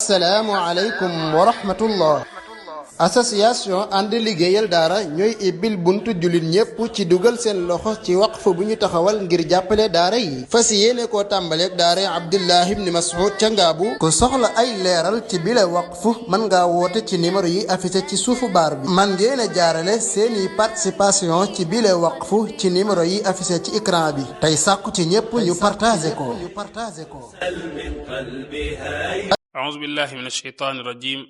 assalaamu aleykum wa rahmatullah. association ànd liggéeyal daara ñooy ibbil buntu jullit ñépp ci dugal seen loxo ci waqf bu ñu taxawal ngir jàppale daara yi fas yéene koo tàmbaleeg daara Abdullah ibn Mas'ud ca Ngaabu. ku soxla ay leeral ci bile waqf mën ngaa woote ci numéro yi affiché ci suufu baar bi. man ngeen a jaarale seeni participation ci bile waqf ci numéro yi affiché ci écran bi tey sàkku ci ñépp ñu partagé ko. a'uuzu billahi min ash-shaytaani rajiim.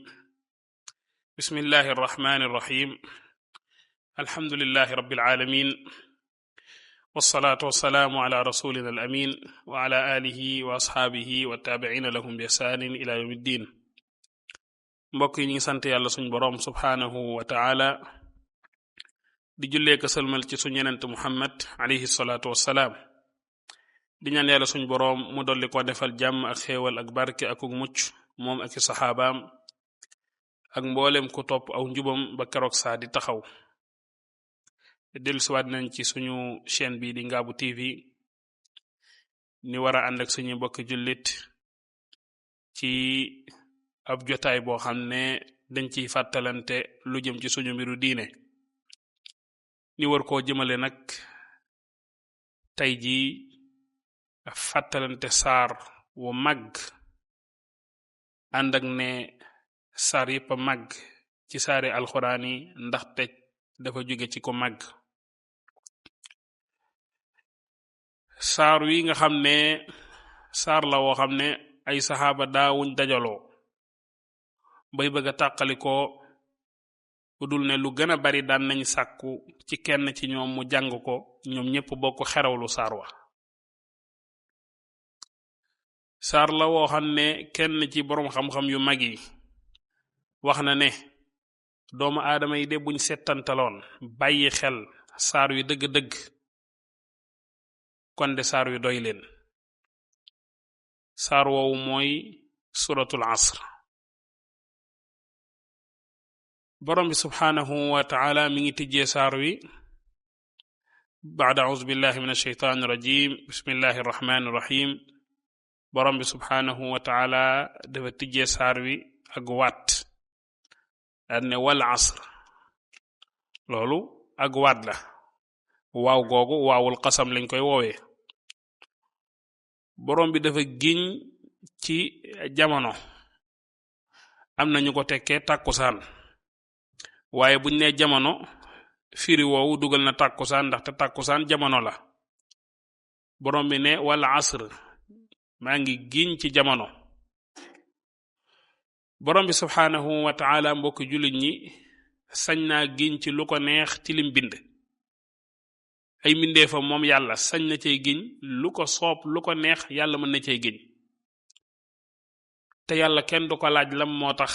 bismillahi arrahmani irrahim alhamdulilahi rabbil alamin wassalaatu wassalaamu ala rasulina al amin wa ala alihi wa ashaabihi wa taabiciina lahum bi ihsaanin ila yawmi ddin. mbokk yi ñu ngi sant yàlla suñ boroom subhaanahu wa taala di jullee ko sëlmal ci suñ yenent muhammad alayhi salaatu wassalaam di ñaan yàlla suñ boroom mu dolli ko defal jàmm ak xéewal ak barke akuk mucc moom ak i saxaabaam ak mboolem ku topp aw njubam ba keroog saa di taxaw. dellusiwaat nañ ci suñu chaîne bi di Ngaabu TV ni war a ànd ak suñu mbokki jullit ci ab jotaay boo xam ne dañ ciy fàttalante lu jëm ci suñu mbiru diine ni war koo jëmale nag tey ji fàttalante saar wu màgg ànd ak ne saar yépp a màgg ci saari alxuraan yi ndaxte dafa jóge ci ko màgg. saar wi nga xam ne saar la woo xam ne ay saxaaba daawuñ dajaloo bay bëgg a tàqalikoo bu dul ne lu gën a bari daan nañ sàkku ci kenn ci ñoom mu jàng ko ñoom ñépp bokk xerawlu saar wa. saar la woo xam ne kenn ci boroom xam-xam yu mag yi wax na ne doomu aadama yi de buñ settantaloon bàyyi xel saar wi dëgg-dëgg kon de saar wi doy leen. saar woowu mooy suratul asr. borom bi subhaanahu wa taala mi ngi tijjee saar wi baada auzu billahi min asheytaani rajim bismillahi arrahmani irrahim. borom bi subhaanahu wa taala dafa tijjee saar wi ak waat daal ne wal asr. loolu ak waat la waaw googu waawul xasam lañ koy woowee. borom bi dafa giñ ci jamono am na ñu ko tekkee tàkkusaan waaye buñ ne jamono firi woowu dugal na tàkkusaan ndaxte tàkkusaan jamono la. borom bi ne wal asr maa ngi giñ ci jamono. borom bi subhaanahu wa taala mbokki jullit ñi sañ naa giñ ci lu ko neex ci lim bind. ay mbindeefam moom yàlla sañ na cay giñ lu ko soob lu ko neex yàlla mën na cay giñ te yàlla kenn du ko laaj lam moo tax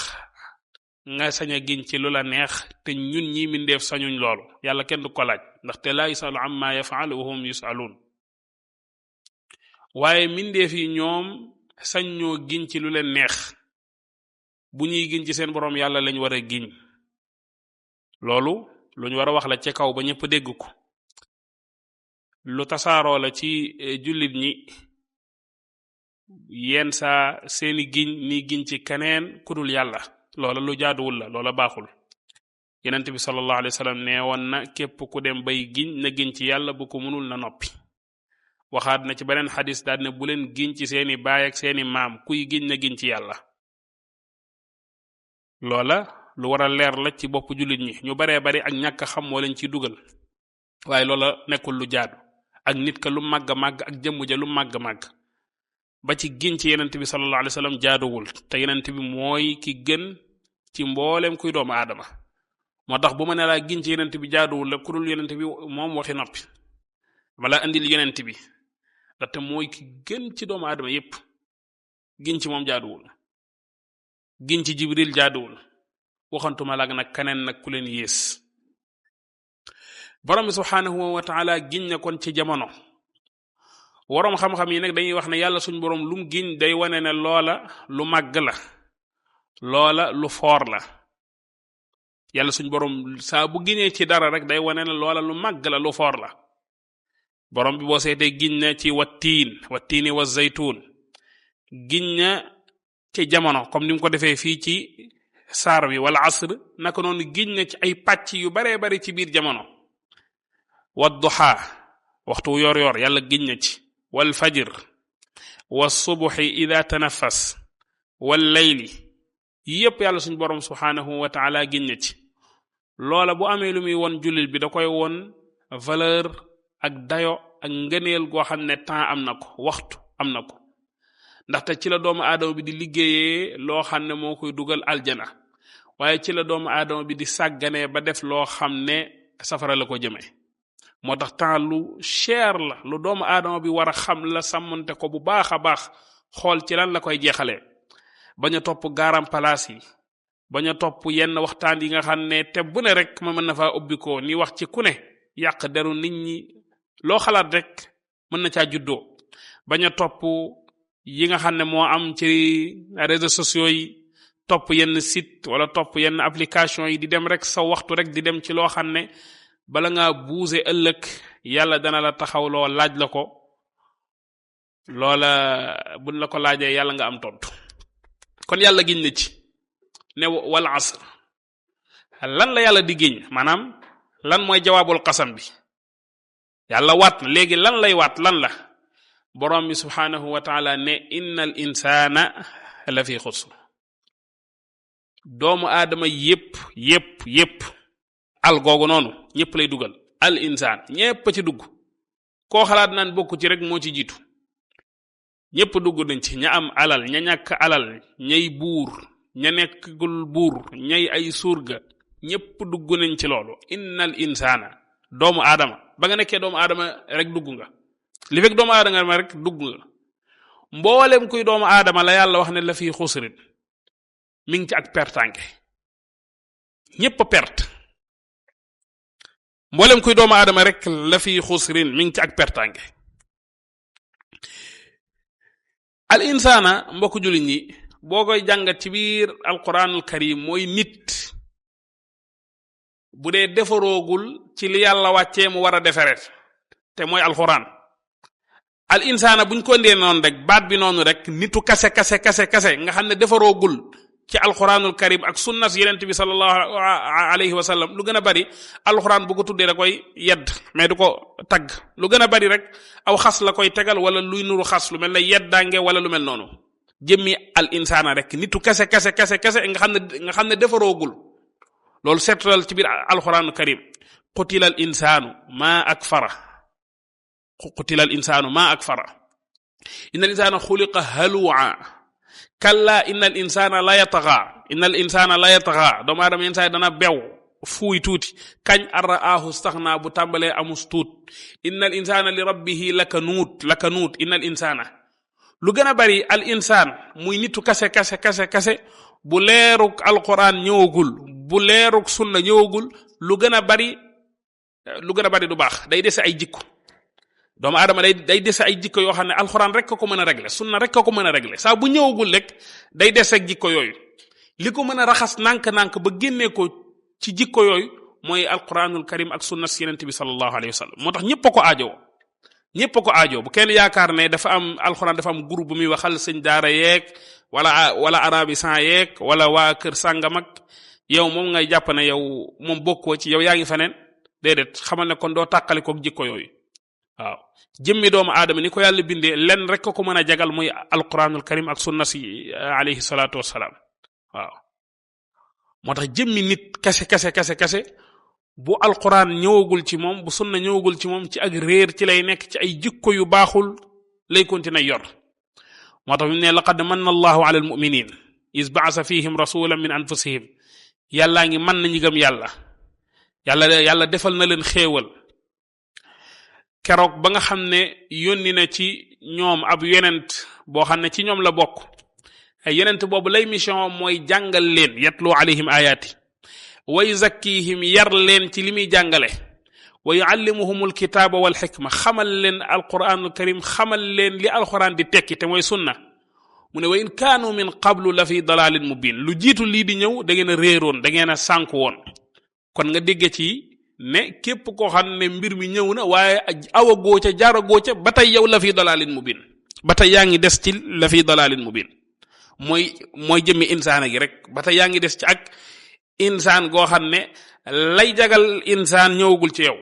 nga sañ a giñ ci lu la neex te ñun ñi mbindeef sañuñ loolu yàlla kenn du ko laaj ndaxte laa yusalu amma yafaal wa hum yusaluun. waaye mbindeef yi ñoom sañ ñoo giñ ci lu leen neex. bu ñuy giñ ci seen boroom yàlla lañ war a giñ. loolu lu ñu war a wax la ci kaw ba ñépp dégg ko. lu tasaaroo la ci jullit ñi yenn saa seeni giñ ni giñ ci keneen kudul yàlla loola lu jaaduwul la loola baaxul. Yonent bi sallallahu alayhi wa sallam nee woon na képp ku dem bay giñ na giñ ci yàlla bu ko mënul na noppi. waxaat na ci beneen xadis daal ne bu leen giñ ci seeni baay ak seeni maam kuy giñ na giñ ci yàlla. loola lu war a leer la ci bopp jullit ñi ñu baree bari ak ñàkk xam moo leen ciy dugal waaye loola nekkul lu jaadu. ak nit ka lu màgg màgg ak jëmm ja lu màgg màgg ba ci giñ ci yenent bi sallallahu alayhi wa sallam jaaduwul te yenent bi mooy ki gën ci mbooleem kuy doomu aadama. moo tax bu ma ne laa giñ ci yenent bi jaaduwul la ku dul yenent bi moom waxi noppi dama laa andil yenent bi ndaxte mooy ki gën ci doomu aadama yépp giñ ci moom jaaduwul. giñ ci jibril jaaduwul waxantuma laag nag keneen nag ku leen yées. borom bi subhaanahu wa taala giñ na kon ci jamono. waroom xam-xam yi nag dañuy wax ne yàlla suñ boroom lum giñ day wane ne loola lu màgg la loola lu foor la. yàlla suñ boroom saa bu giñee ci dara rek day wane ne loola lu màgg la lu foor la. borom bi boo seetee giñ na ci wattiini wa zaytuun giñ na ci jamono comme ni mu ko defee fii ci saar wi wal asr naka noonu giñ na ci ay pàcc yu baree bari ci biir jamono wadduha waxtu yor yor yàlla giñ na ci wal fajr was subhi ida tanaffas wal layli yépp yàlla suñu borom subhanahu wa ta'ala giñ na ci loola bu amee lu muy won jullit bi da koy won valeur ak dayo ak ngëneel goo xam ne temps am na ko waxtu am na ko ndaxte ci la doomu aadama bi di liggéeyee loo xam ne moo koy dugal aljana waaye ci la doomu aadama bi di sàgganee ba def loo xam ne safara la ko jëmee moo tax temps lu cher la lu doomu aadama bi war a xam la sàmmante ko bu baax a baax xool ci lan la koy jeexalee bañ a topp gaaram palaas yi bañ a topp yenn waxtaan yi nga xam ne te bu ne rek ma mën na faa ubbi ko ni wax ci ku ne yàq deru nit ñi loo xalaat rek mën na caa juddoo bañ a topp yi nga xam ne moo am ci réseaux sociaux yi topp yenn site wala topp yenn application yi di dem rek sa waxtu rek di dem ci loo xam ne bala ngaa buuse ëllëg yàlla dana la taxaw loo laaj la ko loola buñ la ko laajee yàlla nga am tontu kon yàlla giñ na ci ne wal asr lan la yàlla di giñ maanaam lan mooy jawaabul qasam bi yàlla waat na léegi lan lay waat lan la borom bi subhanahu wa ta'ala ne innal insana la fi xusr doomu aadama yépp al googu noonu ñépp lay dugal al insaan ñépp ci dugg koo xalaat naan bokku ci rek moo ci jiitu ñépp dugg nañ ci ña am alal ña ñàkk alal ñay buur ña nekkul buur ñay ay surga ñépp dugg nañ ci loolu innal insana doomu aadama ba nga nekkee doomu aadama rek dugg nga li fekk doomu aadama rek dugg nga mboolem kuy doomu aadama la yàlla wax ne la fi xusrin mi ngi ci ak pertange ñépp perte mboolem kuy doomu aadama rek la fi xusrin mi ngi ci ak pertange al insana mbokk jullit ñi boo koy jàngat ci biir alquranul karim mooy nit bu dee defaroogul ci li yàlla wàccee mu war a defere te mooy alquran al insana buñ ko ndee noonu rek baat bi noonu rek nitu kase nga xam ne defaroogul ci alquranul karim ak sunnas yenent bi sallallahu alayhi wa sallam lu gën a bari alquran bu ko tuddee da koy yedd mais du ko tagg lu gën a bari rek aw xas la koy tegal wala luy nuru xas lu mel ne yeddaange wala lu mel noonu jëmmi al insana rek nitu kase nga xam ne defaroogul loolu seetal ci biir alquranul karim qutila al insanu ma akfara inna al insana xuliqa halu'a kalla inna al insana la yatagha doomu aadama yenn saa dana bew fuuy tuuti kañ arraahu staxna bu tàmbalee amus tuut inna al insana li rabbihi lakanuut inna al insana lu gën a bari al insaan muy nitu kase bu leeruk alquran ñëwagul bu leeruk sunna ñëwagul lu gën a bari du baax day dese ay jikko doomu aadama day dese ay jikko yoo xam ne alxuraan rek ko mën a régler sunna rek ko mën a régler saa bu ñëwagul rek day dese ak jikko yooyu li ko mën a raxas nànk-nànk ba génnee ko ci jikko yooyu mooy alquranul karim ak sunna si yonent bi sallallahu alayhi wa sallam moo tax ñëpp a ko aajoo bu kenn yaakaar ne dafa am alxuraan dafa am groupe bu muy waxal sëñ daara yeeg wala arabisan yeeg wala waa kër sàngam ak yow moom ngay jàpp ne yow moom bokkoo ci yow yaa ngi feneen déedéet xamal ne kon doo tàqali koog jikko yooyu waaw jëmmi doomu aadama ni ko yàlla bindee lenn rek ko mën a jagal muy alquranul karim ak sunna si alayhi salaatu wassalaam waaw moo tax jëmmi nit kase bu alquran ñëwagul ci moom bu sunna ñëwagul ci moom ci ak réer ci lay nekk ci ay jikko yu baaxul lay continuer yor moo tax mu ne laqad manna allahu ala almuminin is ba'asa fihim rasulan min anfusihim yàllaa ngi mën nañu gëm yàlla defal na leen xéewal keroog ba nga xam ne yónni na ci ñoom ab yonent boo xam ne ci ñoom la bokk ay yonent boobu lay mission mooy jàngal leen yatlu alayhim ayati wa yuzakkihim yar leen ci li muy jàngale wa yuallimuhumul kitaaba wal xikma xamal leen alquranul karim xamal leen li alquran di tekki te mooy sunna mu ne wa in kaanu min qablu la fi dalalin mubin lu jiitu lii di ñëw da ngeen a réeroon da ngeen a sànku woon kon nga dégge ci ne képp koo xam ne mbir mi ñëw na waaye awagoo ca jaaragoo ca ba tey yow la fi dalalin mubin ba tey yaa ngi des ci la fi dalalin mubin mooy jëmmi insaana gi rek ba tey yaa ngi des ci ak insaan goo xam ne lay jagal insaan ñëwagul ci yow.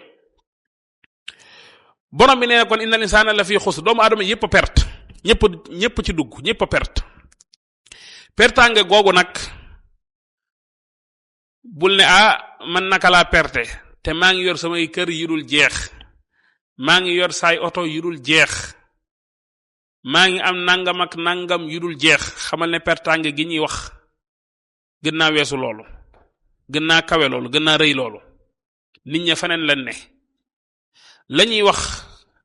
borom bi nee na kon innal insaana la fi xusr doomu aadama yépp a perte ñépp ci dugg ñépp a perte pertaange googu nag bul ne man naka laa perte te maa ngi yor samay kër yu dul jeex maa ngi yor saay oto yu dul jeex maa ngi am nangam ak nangam yu dul jeex xamal ne pertaange gi ñuy wax gën naa weesu loolu gën naa kawe loolu gën naa rëy loolu nit ña feneen lañ ne la ñuy wax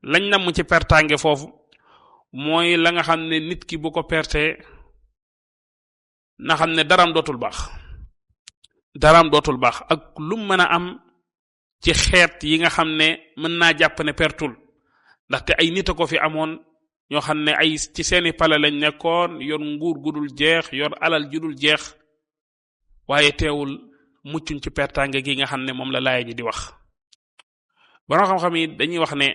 lañ namm ci pertaange foofu mooy la nga xam ne nit ki bu ko pertee na xam ne daraam dootul baax ak lu mën a am ci xeet yi nga xam ne mën naa jàpp ne pertul ndaxte ay nit a ko fi amoon ñoo xam ne ay ci seeni pale lañ nekkoon yor nguur gudul jeex yor alal judul jeex waaye teewul muccuñ ci pertaange gi nga xam ne moom la laaya ji di wax. borom xam-xam yi dañuy wax ne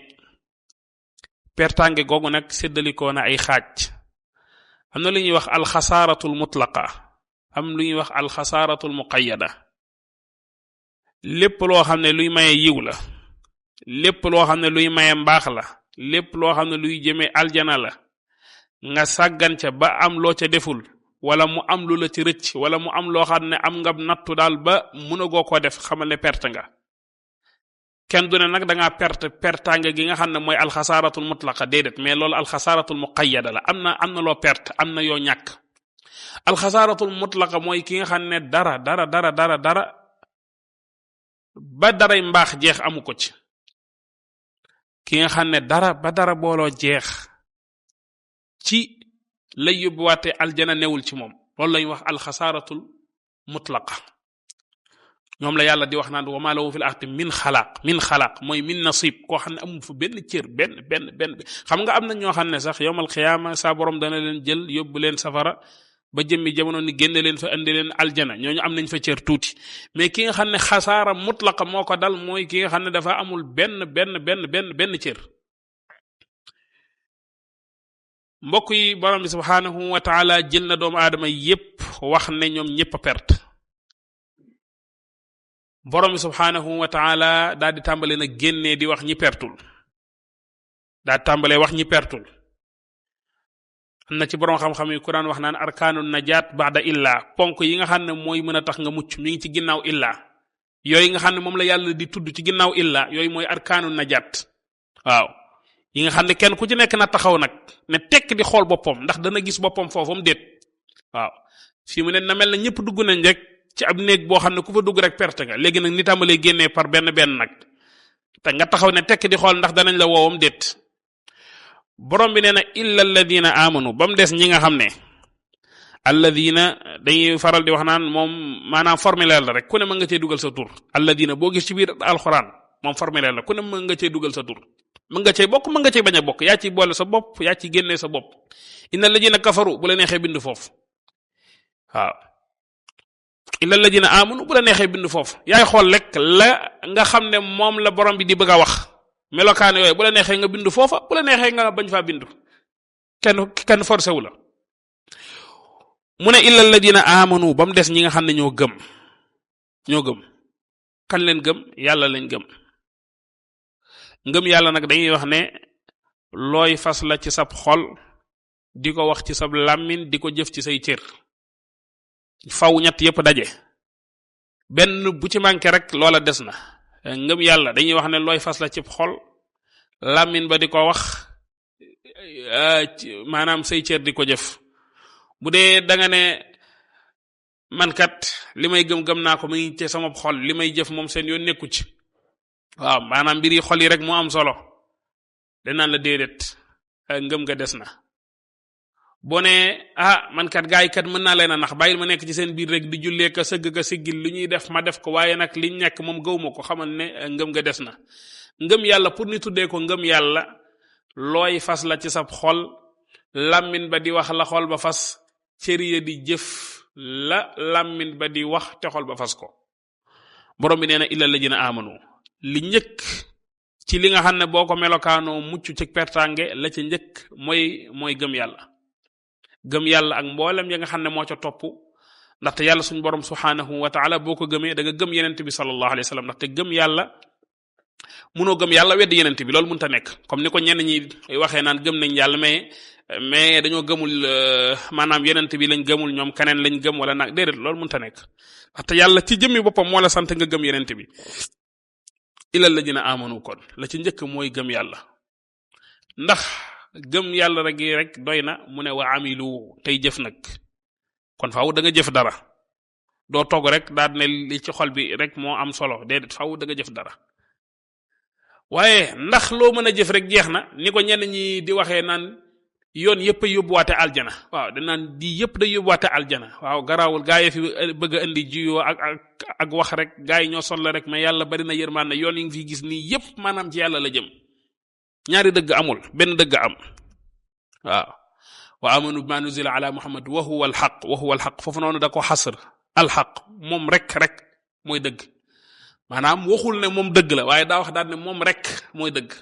pertaange googu nag séddalikoo na ay xaaj am na lu ñuy wax alxasaaratul mutlaqa am lu ñuy wax alxasaaratul muqayyada lépp loo xam ne luy maye yiw la lépp loo xam ne luy maye mbaax la lépp loo xam ne luy jëme aljana la nga sàggan ca ba am loo ca deful wala mu am lu la ci rëcc wala mu am loo xam ne am nga nattu daal ba mënagoo koo def xamal ne perte nga. kenn du ne nag da ngaa pertaange gi nga xam ne mooy alxasaaratul mutlaqa déedéet mais loolu alxasaaratul muqayyada la am na loo perte am na yoo ñàkk. alxasaaratul mutlaqa mooy ki nga xam ne dara ba daray mbaax jeex amu ko ci. ki nga xam ne ba dara booloo jeex ci lay yóbbuwaate aljana newul ci moom loolu lañuy wax alxasaaratul mutlaqa. ñoom la yàlla di wax naan wa maa lahu fil ardi min xalaaq mooy min nasib koo xam ne amul fa benn cër benn xam nga am na ñoo xam ne sax yawmal xiyaama saa borom dana leen jël yóbbu leen safara ba jëmmi jamono ni génne leen fa indi leen aljana ñooñu am nañ fa cër tuuti mais ki nga xam ne xasaara mutlaqa moo ko dal mooy ki nga xam ne dafa amul benn cër. mbokk yi borom bi subhaanahu wa taala jël na doomu aadama yépp wax ne ñoom ñépp a perte. borom bi subhaanahu wa taala daal di tàmbale nag génnee di wax ñi pertul daal di tàmbalee wax ñi pertul am na ci borom xam-xam yi ku daan wax naan arkaanu najaat ba'da illa ponk yi nga xam ne mooy mën a tax nga mucc mi ngi ci ginnaaw illa yooyu nga xam ne moom la yàlla di tudd ci ginnaaw illa yooyu mooy arkaanu najaat waaw yi nga xam ne kenn ku ci nekk na taxaw nag ne tekk di xool boppam ndax dana gis boppam foofam déet waaw fii mu ne na mel na ñëpp dugg nañ rek ci ab néeg boo xam ne ku fa dugg rek perte nga léegi nag ni tàmbalee génnee par benn nag te nga taxaw ne tekk di xool ndax danañ la woowam déet borom bi nee na illa alladina amanu ba mu des ñi nga xam ne alladina dañuy faral di wax naan moom maanaam formulaire la rek ku ne mën nga cee dugal sa tur alladina boo gis ci biir alxuraan moom formulaire la ku ne mën nga cee dugal sa tur mën nga cee bokk mën nga cee bañ a bokk yaa ciy boole sa bopp yaa ciy génnee sa bopp inna alladina kafaru bu la neexee bind foofu waaw illa alladina amanu bu la neexee bind foofu yaay xool rek la nga xam ne moom la borom bi di bëgg a wax melokaan yooyu bu la neexee nga bind foofa bu la neexee nga bañ faa bindu kenn forcé wu la mu ne illa alladina amanu ba mu des ñi nga xam ne ñoo gëm kan leen gëm yàlla lañ gëm ngëm yàlla nag dañuy wax ne looy fas la ci sab xol di ko wax ci sab làmmiñ di ko jëf ci say cër faw ñett yépp daje benn bu ci manqué rek loola des na ngëm yàlla dañuy wax ne looy fas la ci xol làmmiñ ba di ko wax maanaam say cër di ko jëf bu dee da nga ne man kat li may gëm naa ko mu ngi ci sama xol li may jëf moom seen yoon nekku ci waaw maanaam mbir yi xol yi rek moo am solo danaan la déedéet ngëm nga des na boo ne man kat gaay kat mën naa leen a nax bàyyil ma nekk ci seen biir rek di jullee ka sëgg ka siggil lu ñuy def ma def ko waaye nag liñ nekk moom gëwuma ko xamal ne ngëm nga des na ngëm yàlla pour ni tuddee ko ngëm yàlla looy fas la ci sab xol làmmiñ ba di wax la xol ba fas cër ya di jëf la làmmiñ ba di wax te xol ba fas ko borom bi nee na illa alladina amanu li njëkk ci li nga xam ne boo ko melokaanoo mucc ci pertange la ca njëkk mooy gëm yàlla gëm yàlla ak mboolem ya nga xam ne moo ca topp ndaxte yàlla suñu borom subhanahu wa taala boo ko gëmee da nga gëm yenent bi sallallahu alayhi wa sallam ndaxte gëm yàlla munoo gëm yàlla weddi yenent bi loolu mënta nekk comme ni ko ñenn ñi waxee naan gëm nañ yàlla mais dañoo gëmul maanaam yenent bi lañ gëmul ñoom keneen lañ gëm wala nag déedéet loolu mënta nekk ndaxte yàlla ci jëmmi boppam moo la sant nga gëm yenent bi ilal ladina amanu kon la ci njëkk mooy gëm yàlla ndax gëm yàlla rek doy na mu ne wa amilu tey jëf nag kon faaw da nga jëf dara doo toog rek daal ne li ci xol bi rek moo am solo déedéet faaw da nga jëf dara waaye ndax loo mën a jëf rek jeex na ni ko ñenn ñi di waxee naan yoon yëpp a yóbbuwaate aljana waaw danaan di yëpp da yóbbuwaate aljana waaw garaawul gaa yi fi bëgg a indi jiyoo ak wax rek gaa yi ñoo sol la rek mais yàlla bari na yërmande yoon yi nga fi gis nii yëpp maanaam ci yàlla la jëm ñaari dëgg amul benn dëgg am waaw wa amanu bima nuzila ala muhammad wa huwa alxaq foofu noonu da ko xasr alxaq moom rek mooy dëgg maanaam waxul ne moom dëgg la waaye daa wax daal ne moom rek mooy dëgg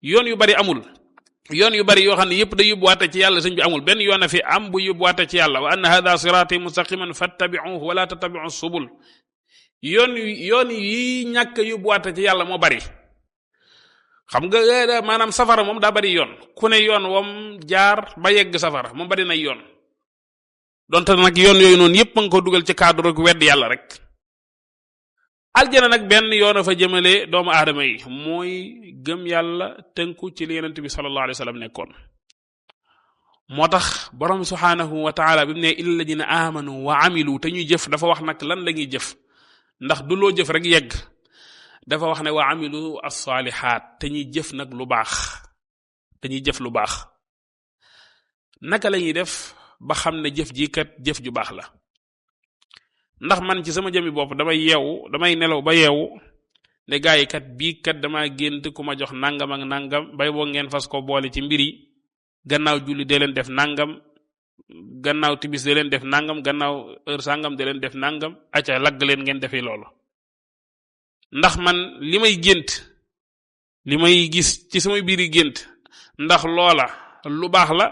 yoon yu bari amul yoon yu bari yoo xam ne yëpp da yóbbuwaate ci yàlla sëñ bi amul benn yoon a fi am bu yóbbuwaate ci yàlla wa anna hadha sirati mustaqiman fattabi'uhu wala tattabi'u subul yoon yi ñàkk yóbbuwaate ci yàlla moo bari xam nga maanaam safara moom daa bari yoon ku ne yoon wam jaar ba yegg safara moom bari na yoon donte nag yoon yooyu noonu yëpp ma nga ko dugal ci cadre rek wedd yàlla rek aljana nag benn yoon a fa jëmale doomu aadama yi mooy gëm yàlla tënku ci li yonent bi sallallahu alayhi wa sallam nekkoon moo tax borom subhanahu wa taala bi mu ne illa ladina amanu wa amilu te ñuy jëf dafa wax nag lan la ñuy jëf ndax du loo jëf rek yegg dafa wax ne wa amilu as-salihat te ñuy jëf nag lu baax dañuy jëf lu baax naka la ñuy def ba xam ne jëf ji kat jëf ju baax la ndax man ci sama jëmi bopp damay nelaw ba yeewu ne gaa yi kat bii kat dama gént ku ma jox nangam ak nangam bay boo ngeen fas ko boole ci mbir yi gannaaw julli dee leen def nangam gannaaw tibis dee leen def nangam gannaaw heure sangam dee leen def nangam acca lagg leen ngeen defi loolu ndax man li may gént li may gis ci sama biir yi gént ndax loola lu baax la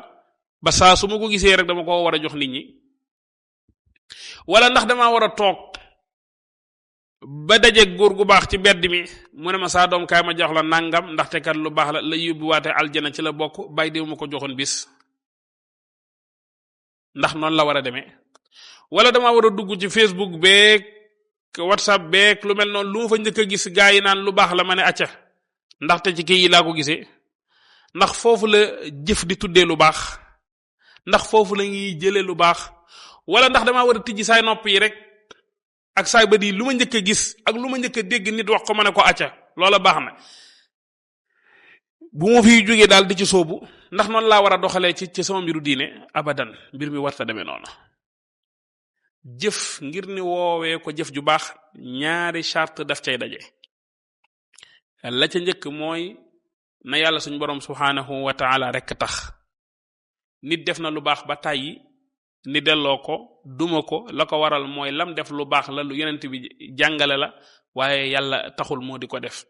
ba saa su ma ko gisee rek dama ko war a jox nit ñi wala ndax dama war a toog ba dajeeg góor gu baax ci bedd mi mu ne ma saa doom kaay ma jox la nangam ndaxte kat lu baax la yóbbuwaate aljana ci la bokk bay diw ma ko joxoon bis ndax noonu la war a demee wala dama war a dugg ci Facebook beeg WhatsApp beeg lu mel noonu lu ma fa njëkk a gis gaa yi naan lu baax la ma ne acca ndaxte ci kii yi laa ko gisee ndax foofu la jëf di tuddee lu baax ndax foofu la ñuy jëlee lu baax wala ndax damaa war a tijji saay nopp yi rek ak saay bët yi lu ma njëkk a gis ak lu ma njëkk a dégg nit wax ko ma ne ko acca loola baax na bu ma fiy jógee daal di ci soobu ndax noonu laa war a doxalee ci sama mbiru diine abadan mbir mi warta demee noonu jëf ngir ni woowee ko jëf ju baax ñaari charte daf cay daje la ca njëkk mooy na yàlla suñu borom subhanahu wa taala rek tax nit def na lu baax ba tàyyi ni delloo ko duma ko la ko waral mooy lam def lu baax la lu yonent bi jàngale la waaye yàlla taxul moo di ko def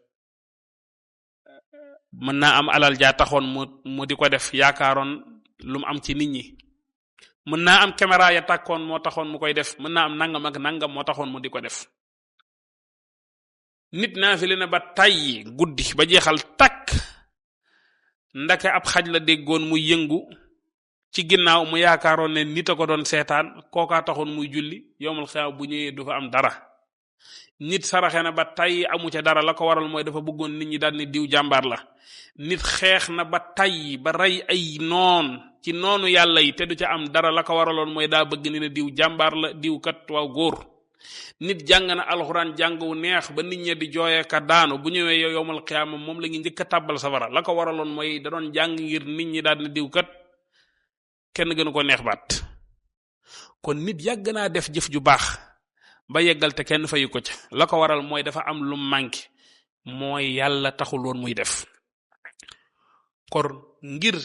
mën naa am alal jaa taxoon mu di ko def yaakaaroon lu mu am ci nit ñi mën naa am caméra ya tàkkoon moo taxoon mu koy def mën naa am nangam ak nangam moo taxoon mu di ko def nit naa fi leen ba tàyyi guddi ba jeexal takk ndake ab xaj la déggoon muy yëngu ci ginnaaw mu yaakaaroon ne nit a ko doon seetaan kookaa taxoon muy julli yowmal xiyaam bu ñëwee du fa am dara nit saraxe na ba tàyyi amu ca dara la ko waral mooy dafa bëggoon nit ñi daal ni diw jàmbaar la nit xeex na ba tàyyi ba rey ay noon ci noonu yàlla yi te du ca am dara la ko waraloon mooy daa bëgg ni ne diw jàmbaar la diw kat waaw góor nit jàng na alxuraan jàngu neex ba nit ñi di jooyee ka daanu bu ñëwee yow yowmal xiyaama moom la ngi njëkk a tàbbal safara la ko waraloon mooy da doon jàng ngir nit ñi daal ni diw kat kenn gënu ko neex baat kon nit yàgg naa def jëf ju baax ba yeggal te kenn fayu ko ca la ko waral mooy dafa am lu manqué mooy yàlla taxul woon muy def kon ngir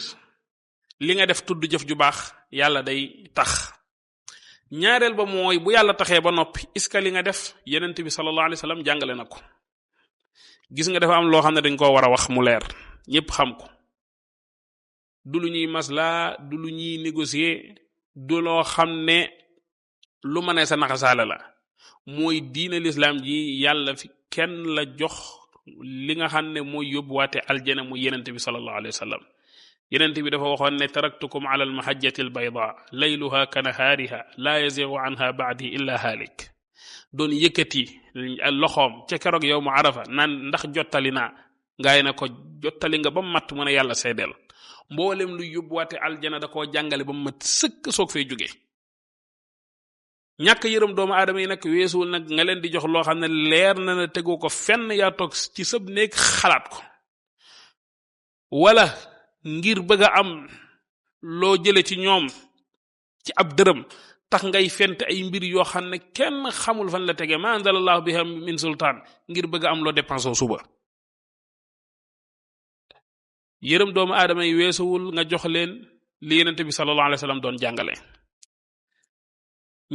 li nga def tudd jëf ju baax yàlla day tax ñaareel ba mooy bu yàlla taxee ba noppi est-ce que li nga def yonent bi sallallahu alayhi wasallam jàngale na ko gis nga dafa am loo xam ne dañ koo war a wax mu leer ñépp xam ko du lu ñuy masla du lu ñuy négocier du loo xam ne lu mën a sa naxasaale la mooy diine l'islam ji yàlla fi kenn la jox li nga xam ne mooy yóbbuwaate aljana mu yenente bi sallallahu alayhi wa sallam yenente bi dafa waxoon ne taraktukum ala almahajjati albayda layluha kanahaariha la yazigu anha baadi illa haalik doon yëkkati loxoom ca keroog yow mu arafa naan ndax jottali naa ngaay na ko jottali nga ba mu mat mën a yàlla seedeel mboolem lu yóbbuwaate aljana da koo jàngale ba mu mat sëkk soog fay jóge ñàkk yërëm doomu aadama yi nag weesuwul nag nga leen di jox loo xam ne leer na ne tegoo ko fenn yaa toog ci sëb néeg xalaat ko wala ngir bëgg a am loo jële ci ñoom ci ab dërëm tax ngay fent ay mbir yoo xam ne kenn xamul fan la tege ma anzalallahu biha min sultaan ngir bëgg a am loo dépensé suba yërëm doomu aadama yi weesuwul nga jox leen li Yonent bi sallallahu alayhi wa sallam doon jàngale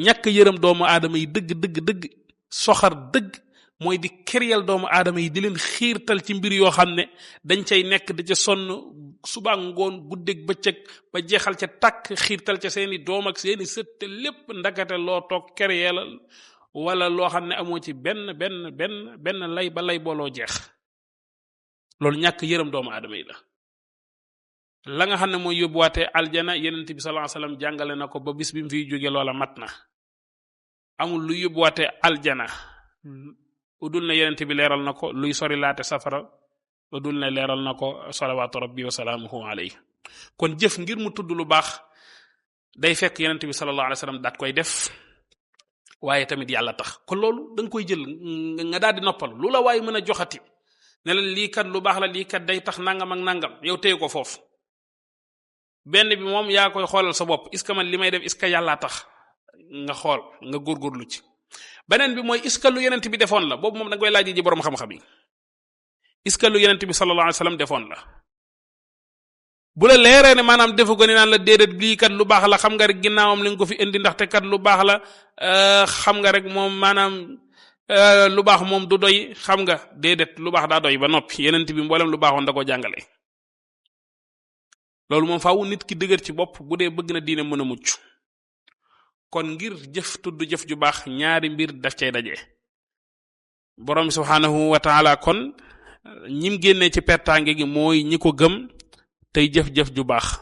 ñàkk yërëm doomu aadama yi dëgg soxar dëgg mooy di kéryal doomu aadama yi di leen xiirtal ci mbir yoo xam ne dañ cay nekk di ca sonn suba ngoon guddeeg bëccëg ba jeexal ca tàkk xiirtal ca seeni doom ak seeni sët te lépp ndakate loo toog kéryalal wala loo xam ne amoo ci benn lay ba lay booloo jeex loolu ñàkk yërëm doomu aadama yi la nga xam ne mooy yóbbuwaatee aljana Yonent bi sallallahu alayhi wasallam jàngale na ko ba bis bi mu fiy jóge loola mat na amul lu yóbbuwaatee aljana udul na Yonent bi leeral na ko luy sori laate safara udul na leeral na ko salawaatu rabbi wa salaamuhu alayhi kon jëf ngir mu tudd lu baax day fekk Yonent bi sallallahu alayhi wasallam daat koy def waaye tamit yàlla tax kon loolu da nga koy jël nga daal di noppal lu la waaye mën a joxati ne la lii kat lu baax la lii kat day tax nangam ak nangam yow téye ko foofu benn bi moom yaa koy xoolal sa bopp est-ce que man li may def est-ce que yàllaa tax nga xool nga góorgóorlu ci beneen bi mooy est-ce que lu Yonent bi defoon la boobu moom da nga koy laaj ji borom xam-xam yi est-ce que lu Yonent bi sallallahu alayhi wasallam defoon la bu la leeree ne maanaam defu ko ni naan la déedéet lii kat lu baax la xam nga rek ginnaawam li nga ko fi indi ndaxte kat lu baax la xam nga rek moom maanaam lu baax moom du doy xam nga déedéet lu baax daa doy ba noppi Yonent bi mboolem lu baaxoon da koo jàngale loolu moom faaw nit ki dëgër ci bopp bu dee bëgg na diine mën a mucc kon ngir jëf tudd jëf ju baax ñaari mbir daf cay daje borom subhanahu wa taala kon ñim génnee ci pertaange gi mooy ñi ko gëm tey jëf-jëf ju baax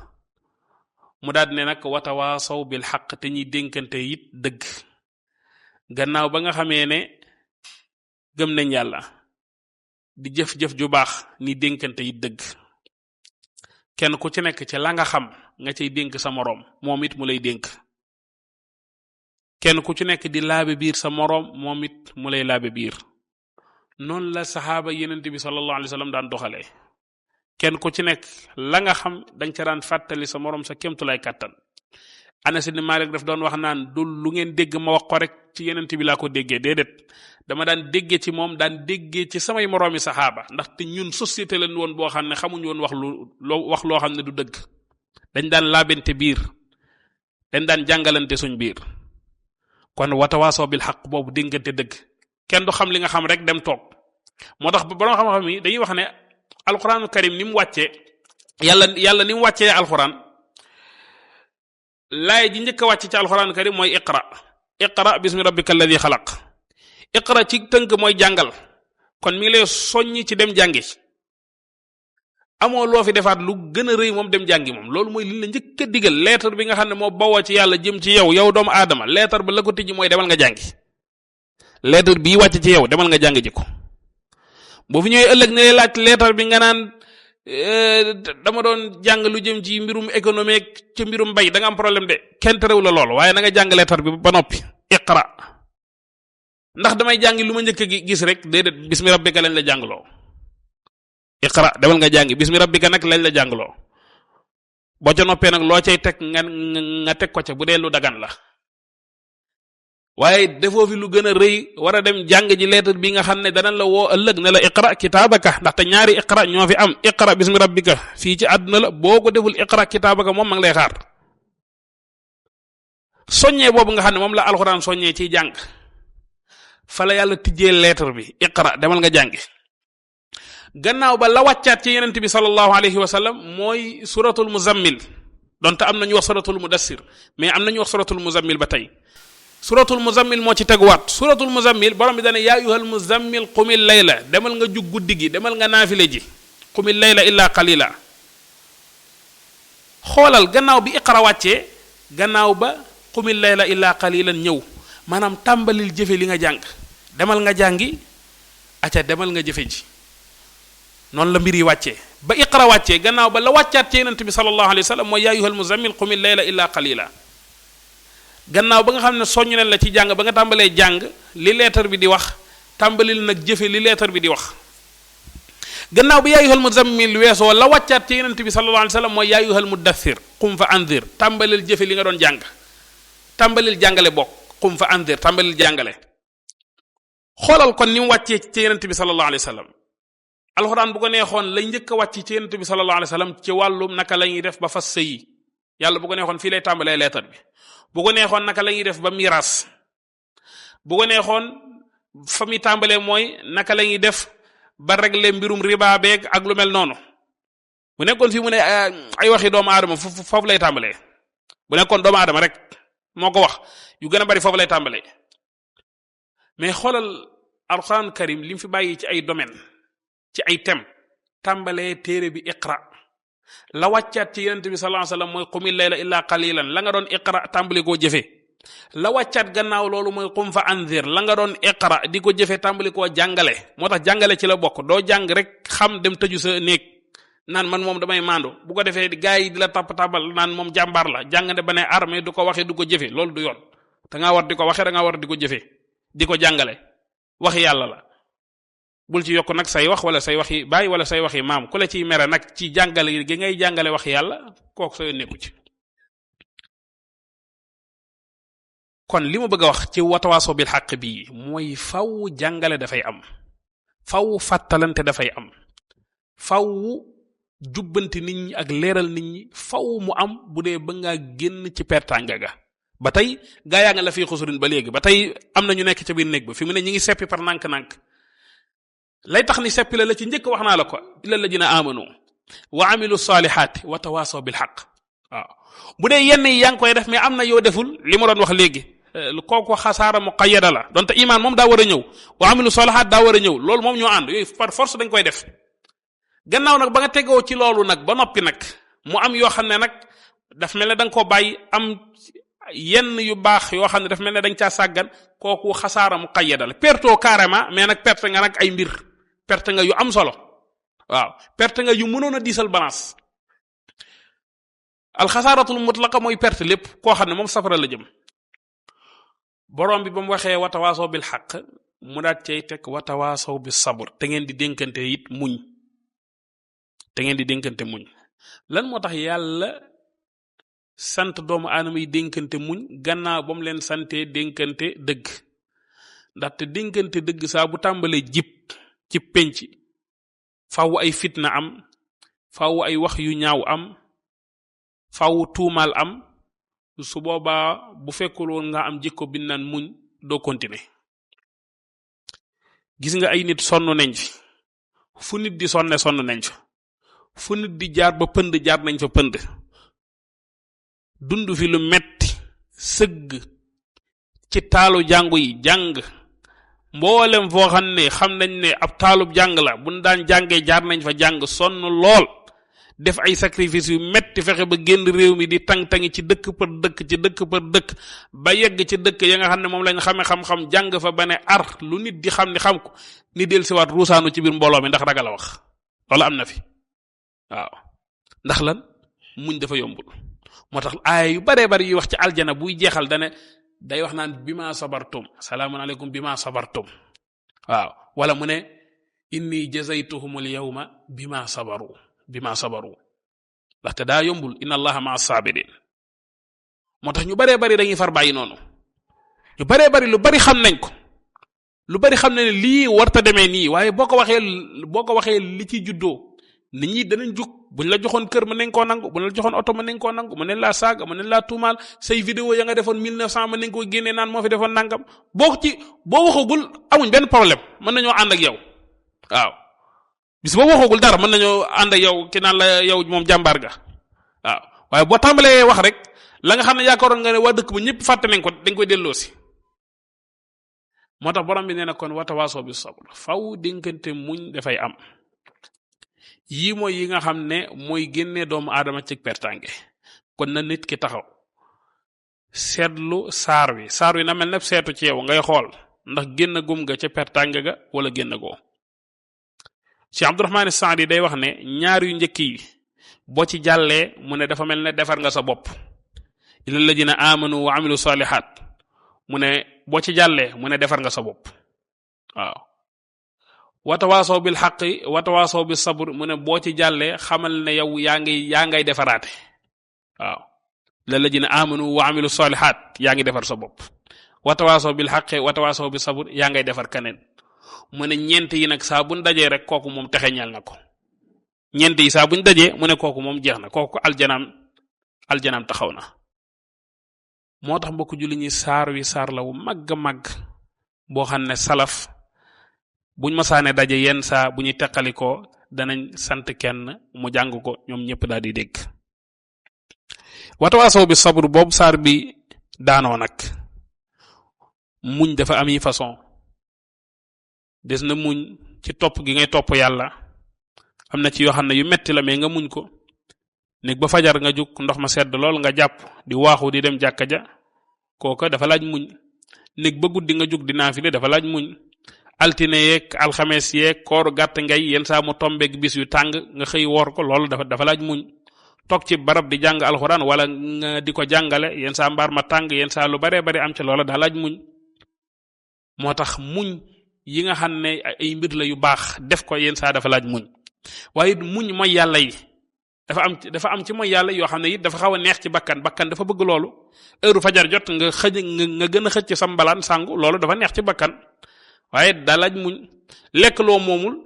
mu daal ne nag watawaasaw bil xaq te ñuy dénkante it dëgg gannaaw ba nga xamee ne gëm nañ yàlla di jëf-jëf ju baax ni dénkante it dëgg kenn ku ci nekk ci la nga xam nga cay dénk sa moroom moom it mu lay dénk kenn ku ci nekk di laabe biir sa moroom moom it mu lay laabe biir noonu la saxaaba Yonent bi sallallahu alayhi wasallam daan doxalee kenn ku ci nekk la nga xam dañ ca daan fàttali sa moroom sa kémtulay kàttan Anas ibn Malik daf doon wax naan du lu ngeen dégg ma wax ko rek ci Yonent bi laa ko déggee déedéet dama daan déggee ci moom daan déggee ci samay moroomi saxaaba ndaxte ñun société lañ woon boo xam ne xamuñu woon wax loo xam ne du dëgg dañ daan laabente biir dañ daan jàngalante suñ biir kon watawaasoo bil xaq boobu dénkante dëgg kenn du xam li nga xam rek dem toog moo tax borom xam-xam yi dañuy wax ne alxuraanul karim ni mu wàccee yàlla ni mu wàccee alxuraan laay ji njëkk a wàcc ci alxuraanul karim mooy iqra bismi rabbika alladi xalaq iqra ci tënk mooy jàngal kon mi ngi lay soññi ci dem jàngi amoo loo fi defaat lu gën a rëy moom dem jàngi moom loolu mooy li la njëkk a digal lettre bi nga xam ne moo bawoo ci yàlla jëm ci yow doomu aadama lettre ba la ko tijji mooy demal nga jàngi lettre bii wàcc ci yow demal nga jàngi ji ko boo fi ñëwee ëllëg ne laaj lettre bi nga naan dama doon jàng lu jëm ci mbirum économique ci mbirum mbay da nga am problème de kenn terew la lool waaye na nga jàng lettre bi ba noppi iqra ndax damay jàngi lu ma njëkk a gis rek déedéet bismi rabbika lañ la jàngloo iqra demal nga jàngi bismi rabbika nag lañ la jàngloo boo ca noppee nag loo cay teg nga teg ko ca bu dee lu dagan la waaye defoo fi lu gën a rëy war a dem jàng ji lettre bi nga xam ne danañ la woo ëllëg ne la iqra kitaabaka ndaxte ñaari iqra ñoo fi am iqra bismi rabbika fii ci àdduna la boo ko deful iqra kitaabaka moom ma ngi lay xaar soññee boobu nga xam ne moom la alxuraan soññee ciy jàng fa la yàlla tijjee lettre bi iqra demal nga jàngi gannaaw ba la wàccaat ci yenent bi sallallahu alayhi wa sallam mooy suratul muzammil donte am nañu wax suratul mudassir mais am nañu wax suratul muzammil ba tey suratul muzammil moo ci teguwaat suratul muzammil borom bi dane yaa ayyuhal muzammil qumil layla demal nga jug guddi gi demal nga naafile ji qumil layla illa qalila xoolal gannaaw bi iqra wàccee gannaaw ba qumil layla illa qalilan ñëw maanaam tàmbalil jëfe li nga jàng demal nga jàngi aca demal nga jëfe ji noonu la mbir yi wàccee ba iqra wàccee gannaaw ba la wàccaat ci yonent bi sallallahu alayhi wa sallam mooy yaa ayyuhal muzammil qumil layla illa qalila gannaaw ba nga xam ne soññ nañ la ci jàng ba nga tàmbalee jàng li leetar bi di wax tàmbalil nag jëfe li leetar bi di wax gannaaw bi yaa ayyuhal muzammil weesoo la wàccaat ci yonent bi sallallahu alayhi wa sallam mooy yaa ayyuhal muddaththir qum fa anzir tàmbalil jëfe li nga doon jàng tàmbalil jàngale bokk qum fa anzir tàmbalil jàngale xoolal kon ni mu wàccee ci yonent bi sallallahu alayhi wa sallam alxuraan bu ko neexoon lay njëkk a wàcc ci yonent bi sallallahu alayhi wa sallam ci wàllum naka la ñuy def ba fas sëyi yàlla bu ko neexoon fii lay tàmbalee leetar bi bu ko neexoon naka la ñuy def ba miraas bu ko neexoon fa muy tàmbalee mooy naka la ñuy def ba régler mbirum riba beeg ak lu mel noonu bu nekkoon fii mu ne ay waxi doomu aadama foofu lay tàmbalee bu nekkoon doomu aadama rek moo ko wax yu gën a bari foofu lay tàmbalee mais xoolal alxuraan karim li mu fi bàyyi ci ay domaine ci ay thème tàmbalee téere bi iqra la wàccaat ci yonent bi sallallahu alayhi wasallam mooy qumil layla illa qalilan la nga doon iqra tàmbali koo jëfe la wàccaat gannaaw loolu mooy qum fa anzir la nga doon iqra di ko jëfe tàmbali koo jàngale moo tax jàngale ci la bokk doo jàng rek xam dem tëju sa néeg naan man moom damay maandu bu ko defee gars yi di la tapp-tappal naan moom jàmbaar la jàng ne ba ne armée du ko waxe du ko jëfe loolu du yoon da ngaa war di ko waxe da ngaa war di ko jëfe di ko jàngale waxi yàlla la bul ci yokk nag say wax wala say waxi baay wala say waxi maam ku la ciy mere nag ci jàngale gi ngay jàngale waxi yàlla kooku soo nekku ci kon li ma bëgg a wax ci watawaaso bil xaq bi mooy faw jàngale dafay am faw fàttalante dafay am faw jubbanti nit ñi ak leeral nit ñi faw mu am bu dee ba ngaa génn ci pertanga ga ba tey gaa yaa nga la fii xusurin ba léegi ba tey am na ñu nekk ca biir néeg ba fi mu ne ñi ngi seppi par nànk-nànk lay tax ni seppi la ci njëkk wax naa la ko illa alladina amanu wa amilu salihaati wa tawasaw bil xaq waaw bu dee yenn yi yaa ngi koy def mais am na yoo deful li ma doon wax léegi kooku xasaara muqayyada la donte iman moom daa war a ñëw wa amilu salihaat daa war a ñëw loolu moom ñoo ànd yooyu par force dañ koy def gannaaw nag ba nga tegoo ci loolu nag ba noppi nag mu am yoo xam ne nag daf mel ne da nga koo bàyyi am yenn yu baax yoo xam ne daf mel ne dañ caa sàggan kooku xasaara muqayyada la pertoo carrément mais nag perte nga nag ay mbir perte nga yu am solo waaw perte nga yu mënoon a diisal balance alxasaaratul mutlaqa mooy perte lépp koo xam ne moom safara la jëm borom bi ba mu waxee watawaasaw bil xaq mu daat cay teg watawaasaw bis sabr te ngeen di dénkante it muñ te ngeen di dénkante muñ lan moo tax yàlla sant doomu aadama yi dénkante muñ gannaaw ba mu leen santee dénkante dëgg ndaxte dénkante dëgg saa bu tàmbalee jib ci penc faaw ay fitna am faaw ay wax yu ñaaw am faaw tuumaal am su boobaa bu fekkul woon nga am jikko bi naan muñ doo continuer gis nga ay nit sonn nañ fi fu nit di sonne sonn nañ fa fu nit di jaar ba pënd jaar nañ fa pënd dund fi lu metti sëgg ci taalu jàngu yi jàng mboolem foo xam ne xam nañ ne ab taalub jàng la buñ daan jàngee jaar nañ fa jàng sonn lool def ay sacrifice yu metti fexe ba génn réew mi di tang-tangi ci dëkk për dëkk ci dëkk për dëkk ba yegg ci dëkk ya nga xam ne moom lañ xame xam-xam jàng fa ba ne ar lu nit di xam ni xam ko ni del siwaat ruusaanu ci biir mbooloo mi ndax ragal a wax loolu am na fi waaw ndax lan muñ dafa yombul moo tax aaya yu baree bari yuy wax ci aljana buy jeexal dane day wax naan bima sabartum salaamun aleykum bima sabartum waaw wala mu ne inni jazaytuhumul yawma bima sabaru ndaxte daa yombul inna allaha maa sabirin moo tax ñu baree bari dañuy far bàyyi noonu ñu baree bari lu bari xam nañ ko lu bari xam ne lii warta demee nii waaye boo ko waxee li ci juddoo nit ñi danañ jug buñ la joxoon kër mën nañ koo nangu buñ la joxoon oto mën nañ koo nangu mën nañ laa saaga mën nañ laa tuumaal say vidéo ya nga defoon 1900 mën nañ koo génnee naan moo fi defoon nangam boo waxagul amuñ benn problème mën nañoo ànd ak yow waaw bis boo waxagul dara mën nañoo ànd ak yow ki naan la yow moom jàmbaar ga waaw waaye boo tàmbalee wax rek la nga xam ne yaakaaroon nga ne waa dëkk bu ñëpp fàtte nañ ko dañ koy delloosi. moo tax borom bi nee na kon watawaasoo bi sabr faw dénkante muñ dafay am. yii mooy yi nga xam ne mooy génnee doomu aadama ci pertange kon na nit ki taxaw seetlu saar wi na mel ne seetu ci yow ngay xool ndax génn gum nga ca pertange ga wala génn goo. Cheikh Abdourahmane Saadi day wax ne ñaar yu njëkk yi boo ci jàllee mu ne dafa mel ne defar nga sa bopp illal ladina amanu wa amilu salihat mu ne boo ci jàllee mu ne defar nga sa bopp waaw. watawaasaw bil xaqi watawaasaw bis sabr mu ne boo ci jàllee xamal ne yow yaa ngay defaraate waaw. illal ladina amanu wa amilu salihat yaa ngi defar sa bopp watawaasaw bil xaqi watawaasaw bis sabr yaa ngay defar keneen. mu ne ñeent yi nag saa buñ dajee rek kooku moom texeñal na ko ñeent yi saa buñ dajee mu ne kooku moom jeex na kooku aljanaam taxaw na. moo tax mbokk julli ñi saar la wu màgg màgg boo xam ne salaf buñ masaane daje yenn saa bu ñuy teqalikoo danañ sant kenn mu jàng ko ñoom ñëpp daal di dégg. watawaasaw bi sabr boobu saar bi daanoo nag muñ dafa am yi façon. des na muñ ci topp gi ngay topp yàlla am na ci yoo xam ne yu metti la mais nga muñ ko néeg ba fajar nga jug ndox ma sedd lool nga jàpp di waaxu di dem jàkka ja kooka dafa laaj muñ. néeg ba guddi nga jug di naafile dafa laaj muñ. altine yeeg alxames yeeg kooru gàtt ngay yenn saa mu tombeeg bis yu tàng nga xëy woor ko loolu dafa laaj muñ. toog ci barab di jàng alxuraan wala nga di ko jàngale yenn saa mbaar ma tàng yenn saa lu baree bari am ci loola daa laaj muñ. moo tax muñ yi nga xam ne ay mbir la yu baax def ko yenn saa dafa laaj muñ waaye muñ mooy yàlla yi dafa am ci mooy yàlla yoo xam ne it dafa xaw a neex ci bakkan dafa bëgg loolu heure fajar jot nga gën a xëcc sa mbalaan sangu loolu dafa neex ci bakkan waaye daa laaj muñ. lekk loo moomul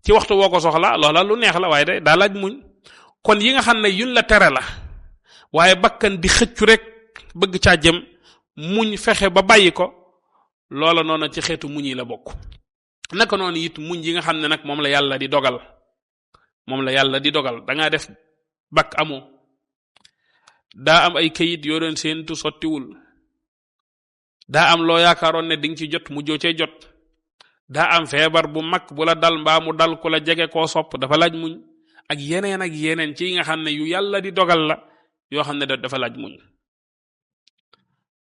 ci waxtu woo ko soxla loola lu neex la waaye daa laaj muñ. kon yi nga xam ne yuñ la tere la waaye bakkan di xëccu rek bëgg caa jëm muñ fexe ba bàyyi ko loola noonu ci xeetu muñ yi la bokk. naka noonu it muñ yi nga xam ne nag moom la yàlla di dogal da ngaa def bakk amoo daa am ay kayit yoo doon séentu sottiwul daa am loo yaakaaroon ne dinga ci jot mujjoo cee jot daa am feebar bu mag bu la dal mbaa mu dal ku la jege koo sopp dafa laaj muñ ak yeneen ci yi nga xam ne yu yàlla di dogal la yoo xam ne dafa laaj muñ.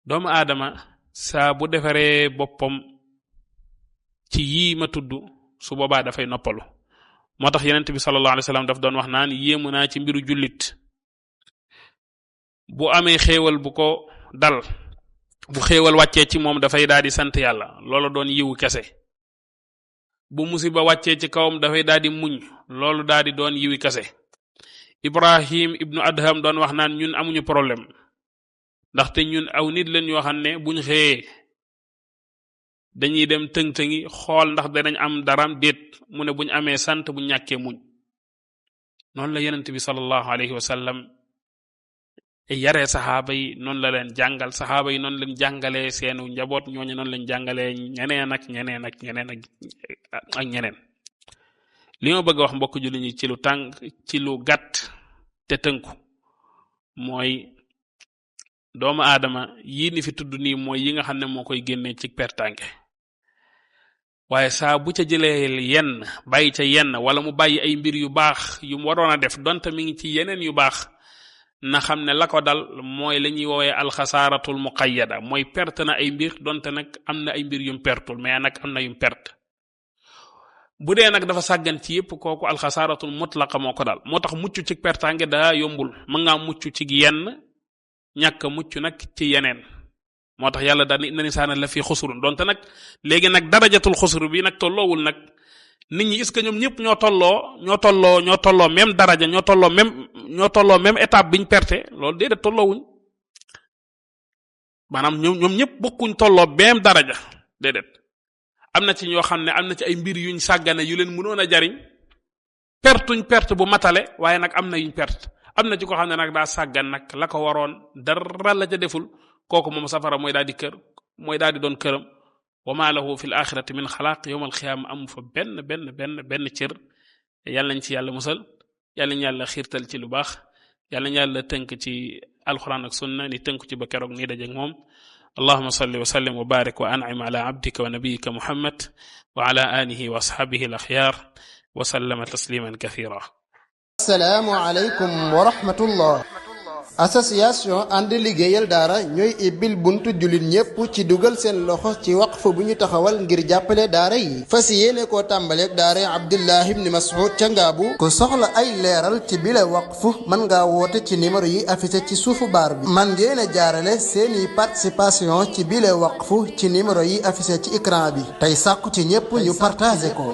doomu aadama saa bu defaree boppam ci yii ma tudd su boobaa dafay noppalu. moo tax yonent bi sallallahu alayhi wasallam daf doon wax naan yéemu naa ci mbiru jullit bu amee xéewal bu ko dal bu xéewal wàccee ci moom dafay daal di sant yàlla loolu doon yiwu kese. bu musiba wàccee ci kawam dafay daal di muñ loolu daal di doon yiwi kese. Ibrahim ibnu Adham doon wax naan ñun amuñu problème ndaxte ñun aw nit leen yoo xam ne buñ xëyee dañuy dem tëng-tëngi xool ndax danañ am daram déet mu ne buñ amee sant buñ ñàkkee muñ. noonu la yonent bi sallallahu alayhi wa sallam yaree saxaaba yi noonu la leen jàngal saxaaba yi noonu leen jàngalee seenu njaboot ñooñu noonu leen jàngalee ñeneen ak ñeneen. li ma bëgg a wax mbokk julli ñi ci lu gàtt te tënku mooy doomu aadama yii ni fi tudd nii mooy yi nga xam ne moo koy génnee ci pertange waaye saa bu ca jëlee yenn bàyyi ca yenn wala mu bàyyi ay mbir yu baax yu mu waroon a def donte mi ngi ci yeneen yu baax na xam ne la ko dal mooy la ñuy woowee alxasaaratul muqayyada mooy perte na ay mbir donte nag am na ay mbir yum pertul mais nag am na yum perte. bu dee nag dafa sàggan ci yépp kooku alxasaaratul mutlaqa moo ko dal moo tax mucc ci pertange daa yombul mën ngaa mucc ci yenn ñàkk mucc nag ci yeneen. moo tax yàlla daal inna insaana la fi xusrun donte nag léegi nag darajatul xusr bi nag tolloowul nag nit ñi est-ce que ñoom ñëpp ñoo tolloo même daraja ñoo tolloo même étape biñ perte loolu déedéet tolloowuñ maanaam ñoom ñëpp bokkuñ tolloo même daraja déedéet. am na ci ñoo xam ne am na ci ay mbir yuñ sàggane yu leen mënoon a jariñ perte bu matale waaye nag am na yuñ perte am na ci ko xam ne nag daa sàggan nag la ko waroon dara la ca deful kooku moom safara mooy daal di doon këram wa ma lahu fi l axirati min xalaaq yowmal xiyaama amu fa benn cër. yàlla nañ ci yàlla musal, yàlla nañ yàlla xiirtal ci lu baax, yàlla nañ yàlla tënk ci alquran ak sunna ni tënk ci ba keroog nii dajeeg moom. allahuma salli wa sallim wa barik wa an'im ala abdika wa nabiyika muhammad wa ala alihi wa ashabihi al axyaar wa sallama tasliman kathira. assalaamu aleykum wa rahmatullah. association ànd liggéeyal daara ñooy ibbil buntu jullit ñépp ci dugal seen loxo ci waqf bu ñu taxawal ngir jàppale daara yi fas yéene koo tàmbaleeg daara Abdullah ibn Mas'ud ca Ngaabu. ku soxla ay leeral ci bile waqf mën ngaa woote ci numéro yi affiché ci suufu baar bi. man ngeen a jaarale seeni participation ci bile waqf ci numéro yi affiché ci écran bi tey sàkku ci ñépp ñu partagé ko.